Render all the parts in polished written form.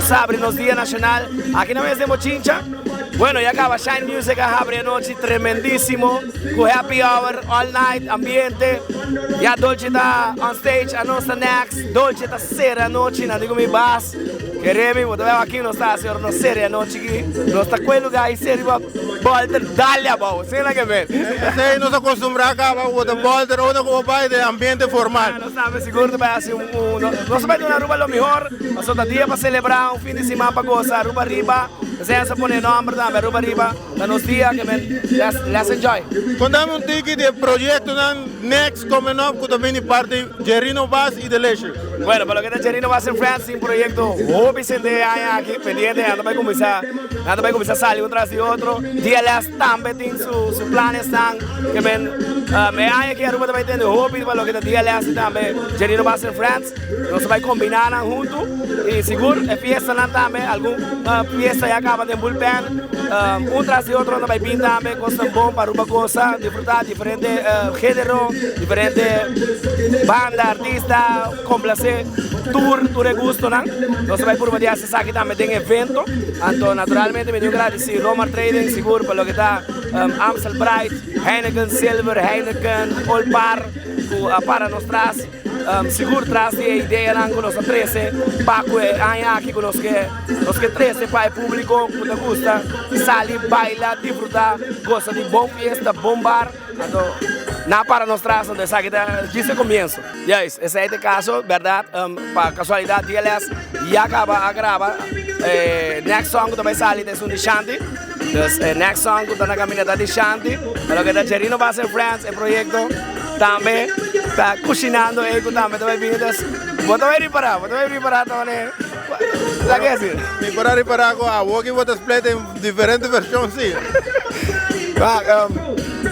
Nos habri nos Dia Nacional aki na mes den Bochincha. Bueno, ya caba Shine Music a habri anochi tremendisimo cu happy hour all night, ambiente. Ya Dolce ta on stage, anos ta next. Dolce ta cera anochi, nan di cu mi bas. Kere mi, bo ta wak aki nos ta haci ora nos cera e anochi aki. Nos ta cu e lugar y cera riba bolter dale abao, asina ke men. Esey nos a costumbrá caba cu bo ta bolter unda cu bo bay den ambiente formal. Nos tambe sigur ta bay haci un, nos ta bay duna Aruba lo mihor, pasobra ta dia pa celebra, un fin di siman pa goza Aruba riba. Esey nos a pone e nomber tambe, Aruba riba, ta nos dia, ke men let's enjoy. Contame un tiki di e proyectonan next coming up cu ta bini parti Jerino Bass y Delicious. Bueno, pa loke ta Jerino Bass and Friends tin proyecto hopi sende e aña aki pendiente, nan ta bay cuminsa, nan ta bay cuminsa sali un tras di otro. DLS tambe tin su su planesnan ke men e aña aki Aruba ta bay tende hopi pa loke ta DLS y tambe Jerino Bass and Friends. Nos ta bay combina nan hunto y sigur e fiestanan tambe, algun fiesta ya caba den bullpen, un tras di otro nan ta bay bin tambe, cosnan bon pa Aruba goza, disfruta diferente genero, diferente banda, artista, complace tur, tur e gustonan. Nos ta bay purba di haci esaki tambe den evento, anto naturalmente mi tin gradici Romar Trading sigur pa loke ta Amstel Bright, Heineken Silver, Heineken, Olpar cu a para nos tras. Sigur tras di e ideanan ku nos a trese pa ku e aña aki ku nos ke nos ke trese pa e públiko ku ta gusta sali baila disfrutá gosa di bon fiesta bon bar anto na para nos tras anto esaki ta djis e komienso. Juist esei ta e kaso bèrdat pa kasualidat DLS ya kaba a graba e next song ku ta bai sali ta esun di Shanti dus e next song ku ta na kaminda ta di Shanti pa loke ta Jerino Bass and Friends e proyekto. Tambe ta kushinando ei ku tambe ta bai bini dus bo ta bai ripará bo ta bai ripará ta manera la ke asina. Mi por a ripará ku awoki bo ta split den diferente vershon si.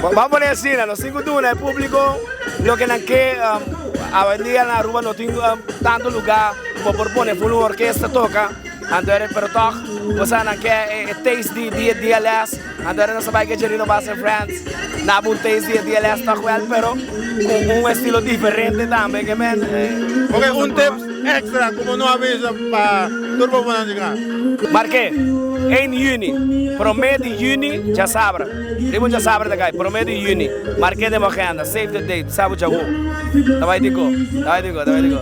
Ban pone asina nos tin ku duna e públiko loke nan ke awendia na Aruba no tin tantu lugá ku bo por pone ful un orkesta toka anto pero tòg bo sa nan ke e taste di e DLS. Anto nos a bai ke Jerino Bass and Friends na un taste di e DLS toch wel, pero ku un estilo diferente tambe ke men. Ok, un tips extra ku bo no a bisa pa tur bo bonan di kla. Marke, 1 juni, prome di juni djasabra, riba un djasabra ta kai, prome di juni, marke den bo agenda, save the date, sa bo djawo. Ta bai di go, ta bai di go, ta bai di go.